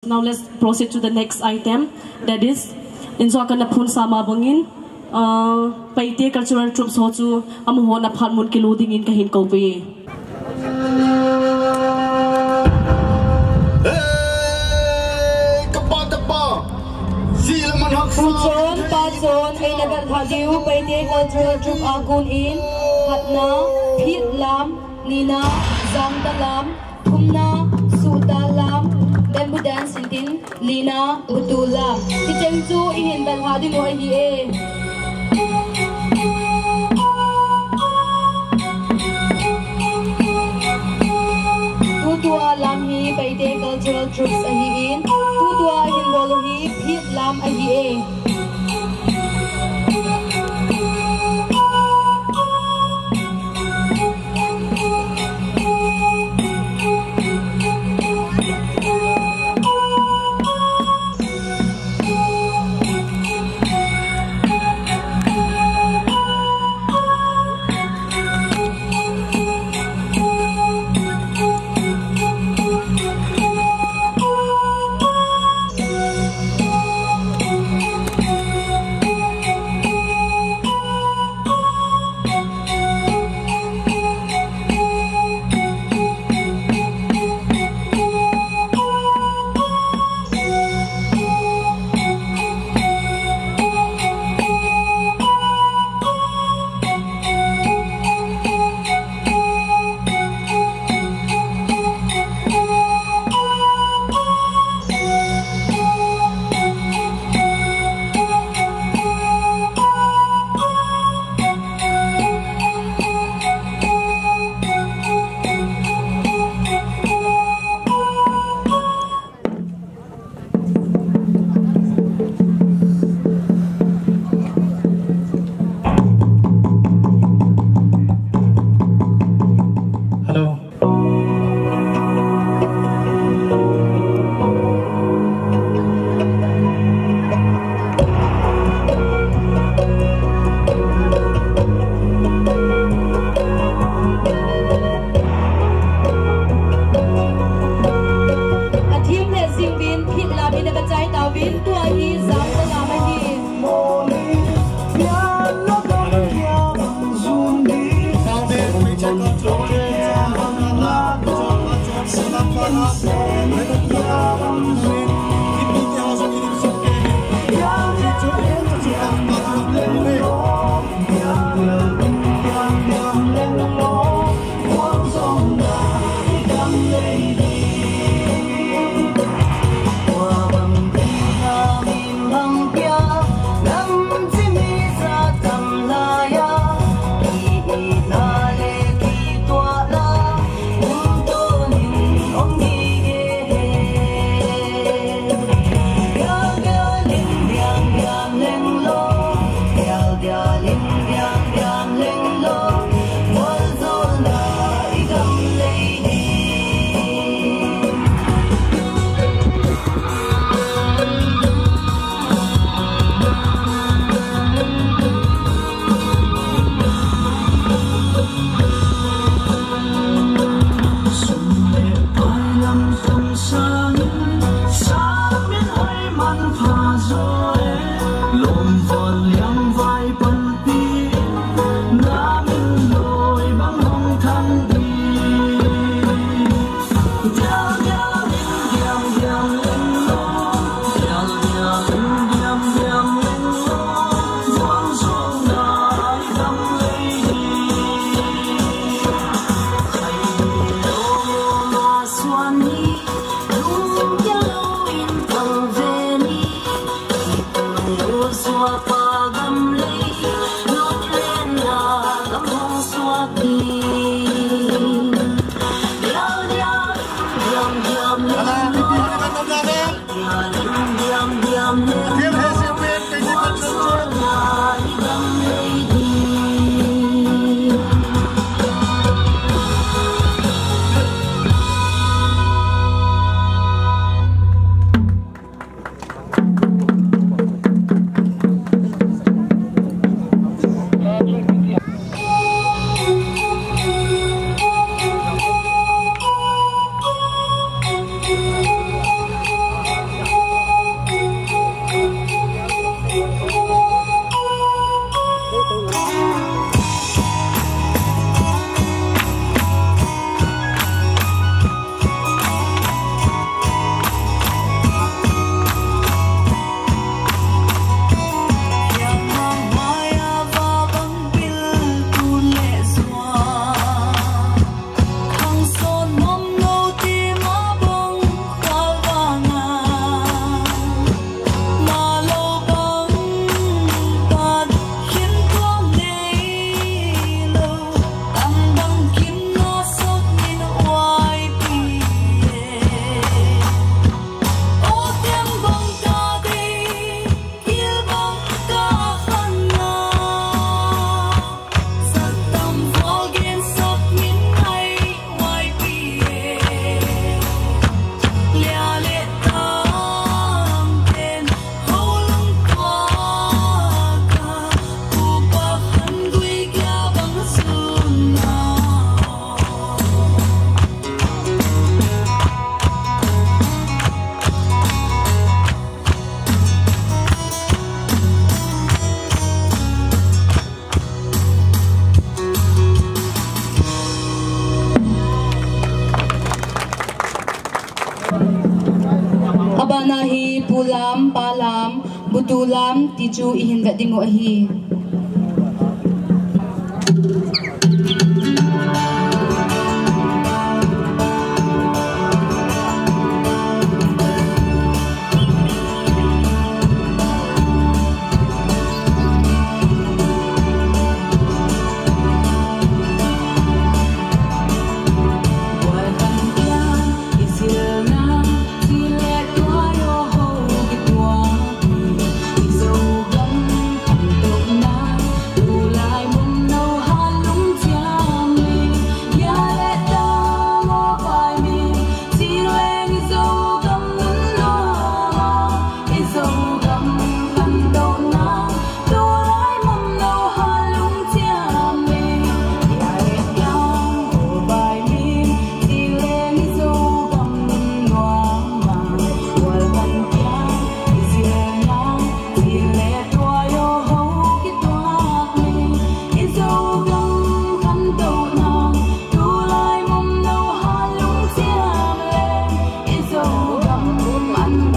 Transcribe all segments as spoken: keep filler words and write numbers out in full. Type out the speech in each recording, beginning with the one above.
Now let's proceed to the next item, that is, injo kana phun sama bangin, uh, Paite Cultural Troupes ho chu amaho na phat mun kilo dingin kahin kouve. Hey, kapa tapa. Sila man hak. Pu Chon, Pa Chon, eina bel lha diu, Paite Cultural Troupe a kon in, khatna, Phit Lam, nina, Jangta Lam, thumna, Suhta Lam, Bamboo Dance in tin, lina, Butu Lam. Hicheng chu ihin bel lha diu ahi e. Tutua lam hi Paite Cultural Troupes ahin, tutua hin bol u hi Phit Lam ahi e. Hello. A thim le sing bin, Phit Lam in a ka chai tauvin, tua hi Jangta Lam ahi. Bana hi Pu Lam, Pa Lam, Butu Lam, ti chu i hin vet ding u ahi.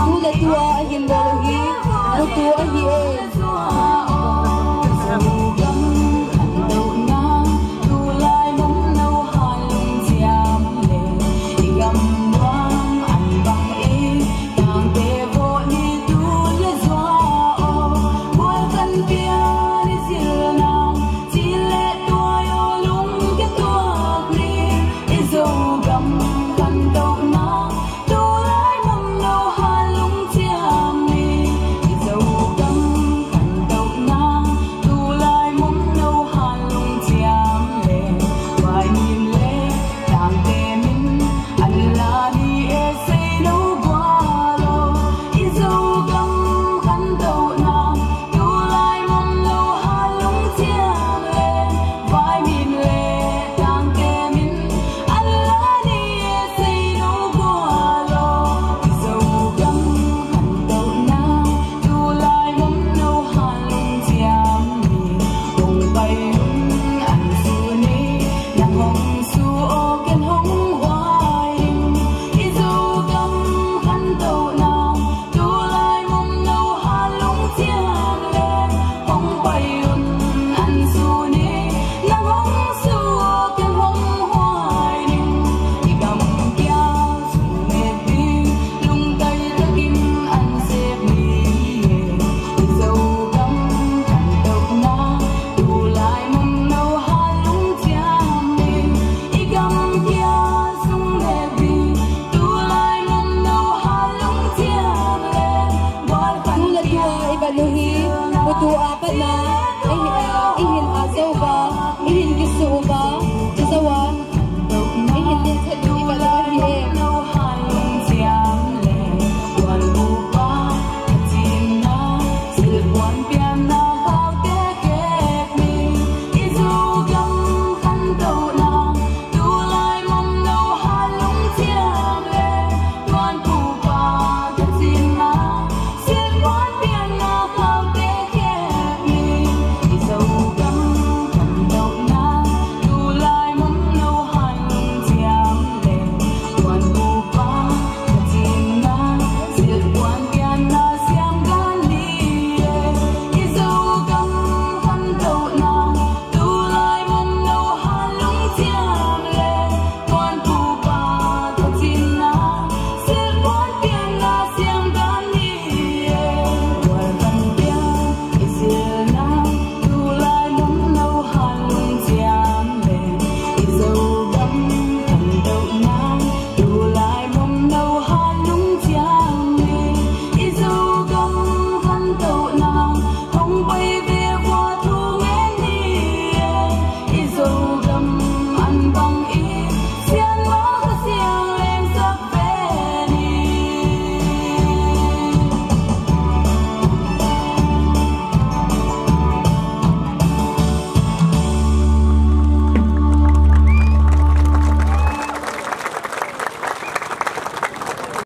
Tu le tua ahin bol u hi, Butu ahi e. Tu le tua i vet u hi, Butu a patna